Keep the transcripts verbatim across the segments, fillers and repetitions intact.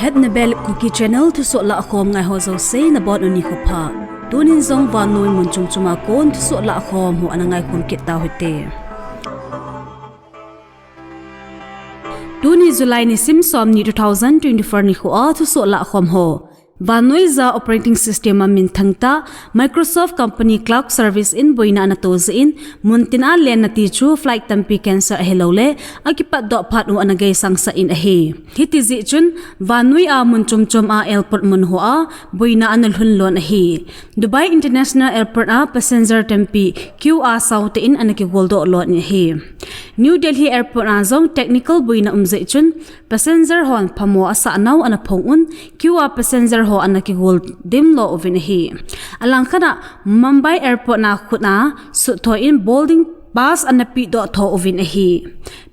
At Nebel Kuki Channel thusoh lahkhom ngai ho jouse nabonun nikho pha. Tunin jong vannoi mun chom chom a kon thusoh lahkhom ho ana ngaikhom kit tau hite. Tuni July nisim somni two thousand twenty-four nikho a thusoh lahkhom ho. Vannoija operating system a minthang tah Microsoft company cloud service in boina ana to jeh in, muntin a lenna ti chu flight tampi cancel ahilouleh, akipatdoh phat u ana geisangsah in ahi. Hiti jeh chun, vannoi a mun chom chom a airport mun hoa boina ana lhun lon ahi. Dubai International Airport a passenger tampi queue a saute in ana kigoldoh lon in ahi. New Delhi Airport a jong technical boina um jeh chun, passenger hon phamo asah nau ana phong un, queue a passenger ho ana kigol dimlo uvin ahi. Alangkhat a Mumbai Airport a khut a sutthoi in boarding pass ana pehdoh tho uvin ahi.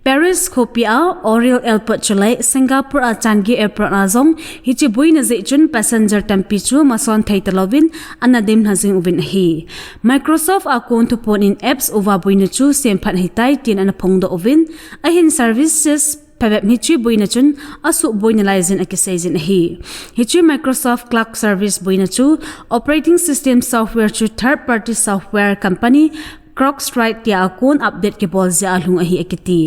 Paris khopi a Orly Airport chuleh Singapore a Changi Airport a jong hiche boina jeh chun passenger tampi chu mason thei talouvin ana dimlha jing uvin ahi. Microsoft a kon thuphon in apps uva boina chu semphat ahitai tin ana phongdoh uvin, ahin services phabep hiche boina chun asuh boina laijin akisei jin ahi. Hiche Microsoft Cloud Service boina chu operating system software chu third party software company CrowdStrike tia a kon update kibol jeh a lhung ahi akiti.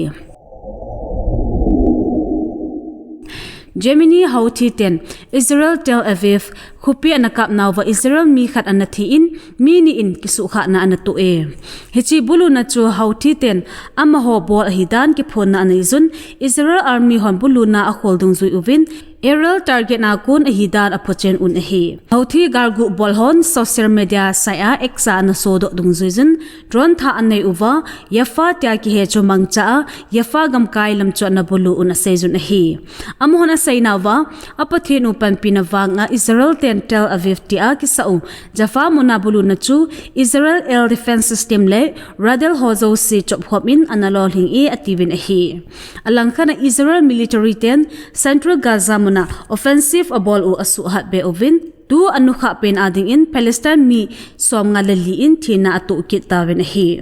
Germany Houthi ten Israel Tel Aviv khopi ana kap nauva Israel mi khat ana thi in, mi ni in kisuhkhahna ana toh e. Hiche buluna chu Houthi ten amaho bol ahidan kiphonna ana neijun, Israel Army hon buluna akhol dungjui uvin, aerial target a kon ahidan aphochen un ahi. Houthi galgu bol hon social media site a X a ana sodoh dungjui jun, drone thah anei uva, Yafa tia kihe chu mangcha a, Yafa gamkai lam chu ana bulu un aseijun ahi. Amahon aseinauva, a Pathen u panpina vanga Israel ten Tel Aviv tia kisah u Jaffa muna buluna chu Israel Air Defense System le radar ho jouse chopkhom in ana lolhing e atiuvin ahi. Alangkhat a Israel military ten Central Gaza muna offensive abol u asuhhat be uvin, tu anukhah pen a dingin Palestine mi somnga le li in thina atoh kit tauvin ahi.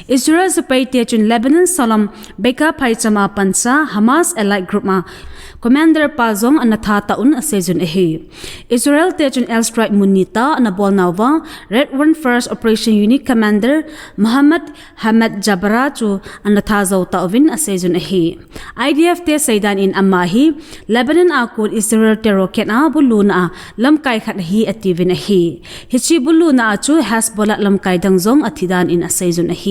Israel sepaite chun Lebanon Shalom Bekaa phaicham a pansa Hamas allied group a commander pa jong ana thatah un aseijun ahi. Israel te chun airstrike mun ni tah ana bol nauva, Red One First Operation Unit Commander Mohammad Hamad Jabara chu ana thajou tauvin aseijun ahi. I D F te seidan in ama hi Lebanon a kon Israel te rocket a buluna a lamkai khat ahi atiuvin ahi. Hiche buluna a chu Hezbollah lamkai dang jong athidan in aseijun ahi.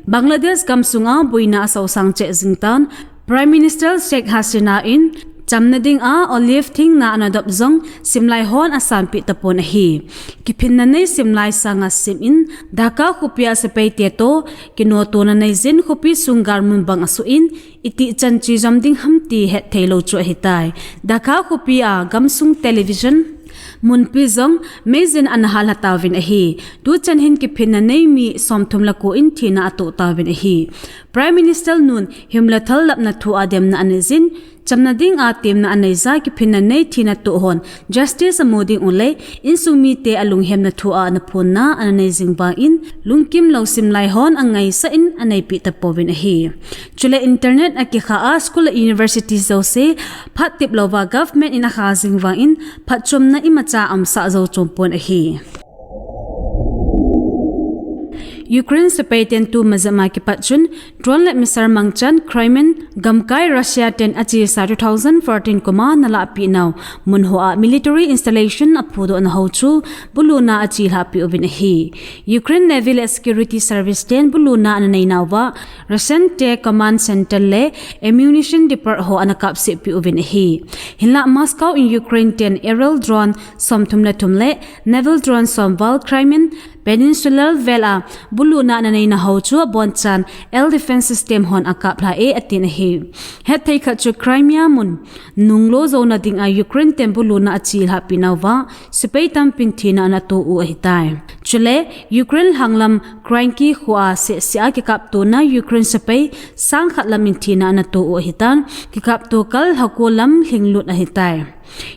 Bangladesh gamsunga boina asaosang cheh jingtan, Prime Minister Sheikh Hasina in chamna dinga olive thingna ana dop jong simlai hon asanpeh tapon ahi. Kiphinna nei simlai sanga sim in Dhaka khopia sepaite toh kinotona neijin khopi sung galmun bang asuh in, itih chan chejom ding ham ti hettheilou chu ahitai. Dhaka khopia gamsung television munpi jong meijin ana hallha tauvin ahi. Tuchan hin kiphinna nei mi somthum le ko in thina atoh tauvin ahi. Prime Minister nun himle thal lapna thu a demna aneijin, chamna dinga temna aneija kiphinna nei thina toh hon justice amu ding uleh, insung mite alunghemna thu a ana phonna ana nei jing vangin, lungkimlou simlai hon angaisah in aneipeh tapouvin ahi. Chuleh internet akikha a school le university jouse phat teplouva government in akha jing vangin, phatchomna imacha aumsah jou chompon ahi. Ukraine sepaiten tu majep a kipat chun drone le missile mangchan Crimean gamkai Russia ten achesa two thousand fourteen kuma analahpeh nau munho a military installation aphudohna ho chu buluna achelhahpeh uvin ahi. Ukraine Navy le Security Service ten buluna ana neinauva, Russian te command center le ammunition depot ho ana kapsetpeh uvin ahi. Hinlah Moscow in Ukraine ten aerial drone somthum le thum le naval drone somval Crimean Peninsula vel a buluna ana neina ho chu abonchan air defense system hon akaplha e atin ahi. Hetthei khat chu Crimea mun nunglou jouna dinga Ukraine ten buluna achelhahpeh nauva sepai tampin thina ana to u ahitai. Chule, Ukraine lhanglam Krynki khoa sehseh a kikaptona Ukraine sepai sang khat lam in thina ana to u ahitan, kikapto kal lha ko lam lhinglut ahitai.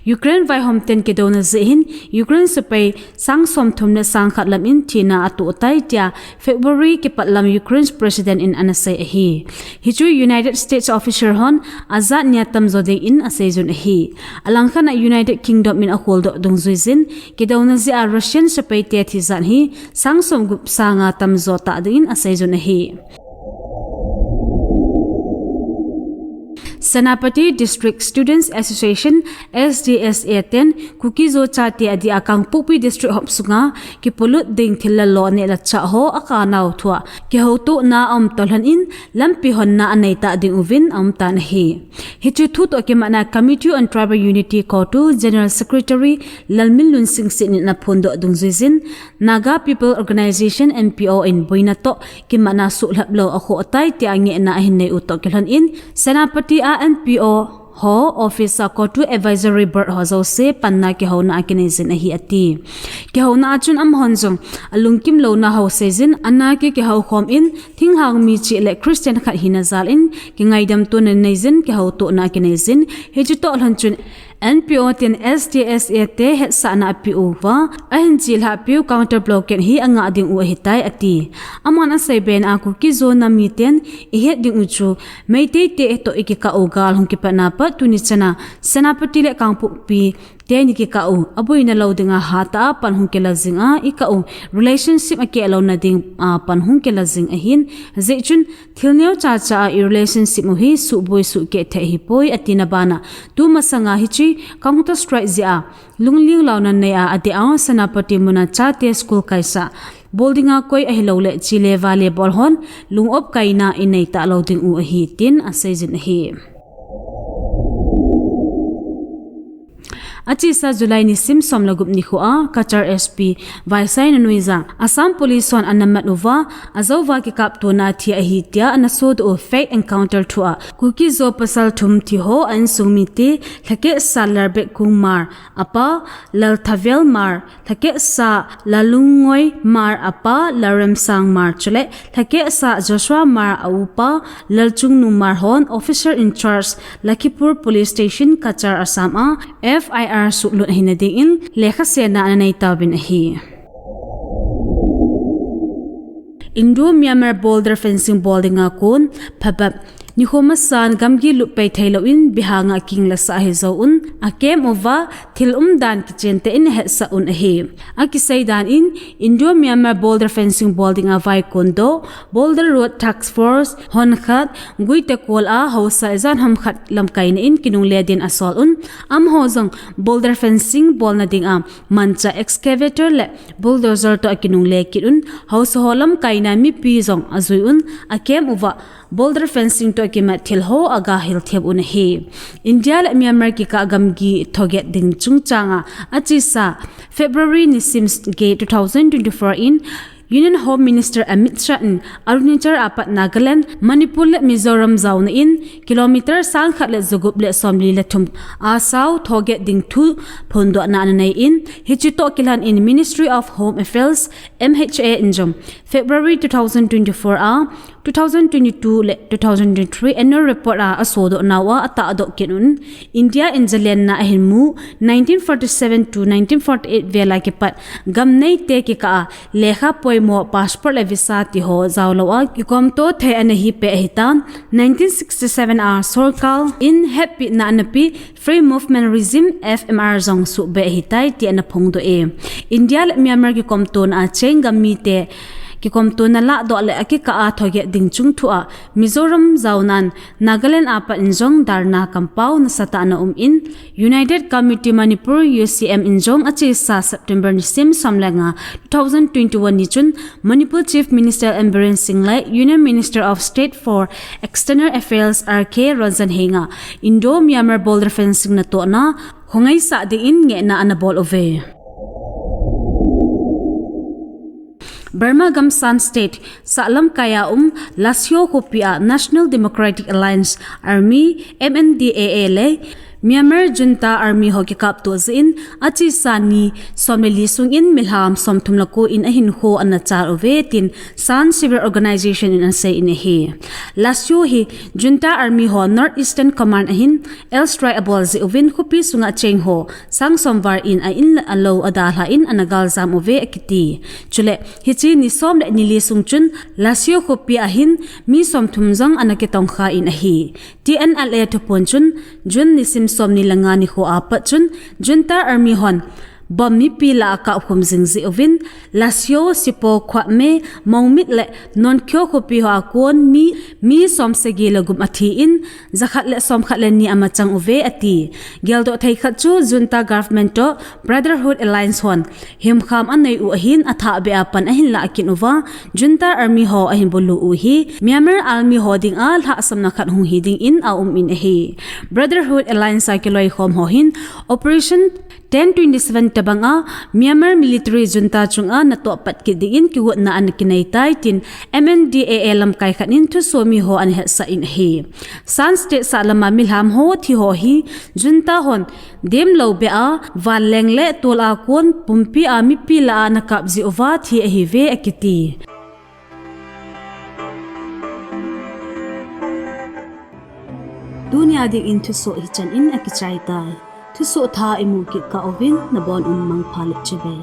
Ukraine vaihom ten kidouna jeh hin Ukraine sepai sang som thum le sang khat lam in thina ato tai tia February kipat lam Ukraine President in ana sei ahi. Hichu United States official hon ajat nia tamjo ding in asei jun ahi. Alangkhat a United Kingdom in akholdoh dungjui jin, kidouna jeh a Russian sepai te thijat hi sang som gup sanga tamjo tah ding in asei jun ahi. Senapati District Students Association, S D S A ten Kuki-Zo chate adia Kangpokpi District hop sunga kipolut ding thil la lo neh la chah ho akanau thua kihoutohna aum toh lhon in lampi honna anei tah ding uvin aum tan ahi. Hichu thu toh kimatna Committee on Tribal Unity, CoTU General Secretary Lalminlun Singsit in aphondoh dungjui jin, Naga People Organization, N P O in boina toh kimatna suhlhap lou akhoh tai tia ngehna ahin nei u toh kilhon in, Senapati a N P O ho office a CoTU Advisory Board ho jouse panna kihouna akinei jin ahi ati. Kihouna a chun amahon jong alungkim louna ho sei jin, ana ki kihoukhom in, thinglhang mi chih le Christian khat hina jal in kingaidam tona nei jin, kihoutohna akinei jin, hichu toh lhon chun N P O ten S D S A te hetsahna ape uva, ahin chilhah piu counter blockade hi angah ding u ahitai ati. Aman asei bena Kuki-Zo nam miten ihet ding u chu Meitei te toh ikikah u gal hung kipatna pat tuni chana Senapati le Kangpokpi te ni kikah u aboina lou dinga hatah a pan hung kila jing a, ikah u relationship akeh louna ding a pan hung kila jing ahin, jeh chun thil neo chacha a i relationship u hi suhboi suhkeh thei hipoi atina bana, tumasanga hiche counter strike jeh a lungling louna nei a adeh a Senapati muna chate school kaisah, bol dinga koi ahilouleh chele vale bol hon lung-op kaina inei talou ding u ahi tin asei jin ahi. Achesa July nisim som le gup nikho a Cachar S P Vaisaina Nuija Assam Police hon ana mat uva, ajouva kikaptona athi ahi tia ana sodoh u fake encounter thua Kuki-Zo pasal thum thiho a insung mite, Lhakehsa Larbek Kung Hmar, apa Lalthavel Hmar, Lhakehsa Lalungoi Hmar, apa Lalremsang Hmar chule Lhakehsa Joshua Hmar, a upa Lalchungnu Hmar hon Officer in Charge, Lakhipur Police Station, Cachar, Assam a F I R suhlut ahina dingin lekhasenna ana nei tauvin ahi. Indo-Myanmar border fencing bol dinga kon phabep nikho masan gamgi lutpei theilouvin behanga akinglasah ahi jouvin, akem uva thil umdan kichentah in ahetsah un ahi. Akisei dan in, Indo-Myanmar border fencing bol dinga vaikon doh Border Road Task Force hon khat, Guite kol a haosa ijan ham khat lamkaina in kinungle din asol un, amaho jong border fencing bolna dinga manchah excavator le bulldozer toh akinungle kit un, haosa ho lamkaina mipi jong ajui un, akem uva border fencing toh kimat thil ho agahil them un ahi. India le Myanmar kikah gamgi thoget ding chungchanga achesa February nisim get two thousand twenty-four in Union Home Minister Amit Shah in Arunachal apat Nagaland, Manipur le Mizoram jaona in kilometer sang khat le jagup le somli le thum asao thoget ding thu phondohna ana nei in, hiche toh kilhon in Ministry of Home Affairs, M H A in jong February two thousand twenty-four a two thousand twenty-two le two thousand twenty-three annual report a asodoh nauva atahdoh kit un, India in jalenna ahin mu nineteen forty-seven to nineteen forty-eight vel a kipat gam neite kikah a lekha poimo, passport le visa tiho jaolou a kikomto thei ana hipeh ahitan, nineteen sixty-seven a sorkar in hetpina ana pe Free Movement Regime, F M R jong suhbeh ahitai ti ana phongdoh e. India le Myanmar kikomtona a cheng gam mite kikomtona lahdoh le akikah a thoget ding chungthua Mizoram jaonan Nagaland apat in jong dharna kampao nasatah ana um in, United Committee Manipur, U C M in jong achesa September nisim som le nga, two thousand twenty-one ni chun Manipur Chief Minister N Biren Singh le Union Minister of State for External Affairs R K Ranjan henga Indo-Myanmar border fencing natohna khongaisah dingin ngehna ana bol uve. Burma gam Shan State sahlamkai a um Lashio khopi a National Democratic Alliance Army, M N D A A le Myanmar junta army ho kikapto jeh in achesa ni som le li sung in milham som thum le ko in ahinkho ana chal uve tin Shan Civil Organization in asei in ahi. Lasio hi junta army ho North Eastern Command ahin airstrike abol jeh uvin khopi sunga cheng ho sang som val in a in le alou adalha in ana galjam uve akiti. Chule hiche ni som le ni li sung chun Lasio khopi ahin mi som thum jong ana kitongkha in ahi. T N L A thuphon chun June nisim som ni le nga nikho apat chun junta army hon bomb mipi lah a akap khum jing jeh uvin Lasio, Sipo, Khwame, Mongmit le Nonkyo khopi ho a kon mi, mi som sagi le gup athi in jakhat le som khat le ni amachang uve ati. Geldoh thei khat chu junta government toh Brotherhood Alliance hon himkham anei u ahin athah beh a pan ahin lah kit uva junta army ho ahin bulu u hi Myanmar army ho dinga lhahsamna khat hung hi ding in aum in ahi. Brotherhood Alliance a kiloikhom ho hin Operation ten twenty-seven tobang a Myanmar military junta chunga natoh pat kit ding in kigotna ana kinei tai tin M N D A A lamkai khat in thusoh mi ho ana hetsah in ahi. Shan State sahlam a milham ho thi ho hi junta hon demlou beh a vanleng le tol a kon pumpi a mipi lah a ana kap jeh uva thi ahiuve akiti. Tunia dingin thusoh hichan in akichai tai. Thusoh thah imu kit kah uvin nabon un mangpha le chibai.